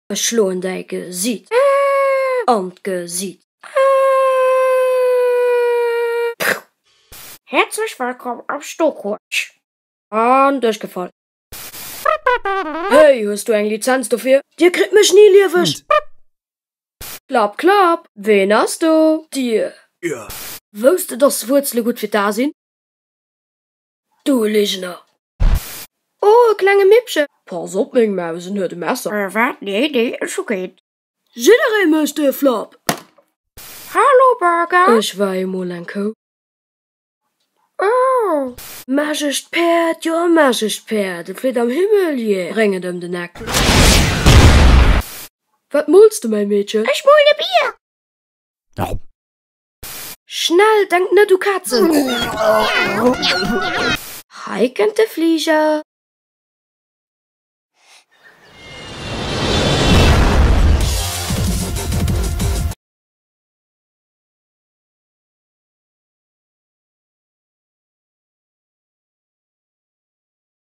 Ech schloen däi Gesiit an d'Gesiit. Häerzlech wëllkomm am Stokuersch! An duerchgefall. Hey, hues du eng Lizenz dofir? Dir kritt mech ni lieweg! Klapp, klapp, ween ass do? Dir! Wousst de, dass Wuerzele gutt fir d'A sinn? Du Ligener! Oh, e klenge Mippchen! Pass op, meng Maus, en huet e Messer! Wat? Nee, nee, ech hu keent. Jidderee mécht e Flop! Hallo Burger! Ech war eemol eng Kou. Oh! Magescht Päerd, jo e magescht Päerd, et flitt am Himmel, jee, bréng et ëm den Eck. Wat mools de, mäi Meedchen? Ech molen e Bier! Schnell, denk net u Kazen! Hei kënnt de Fliger.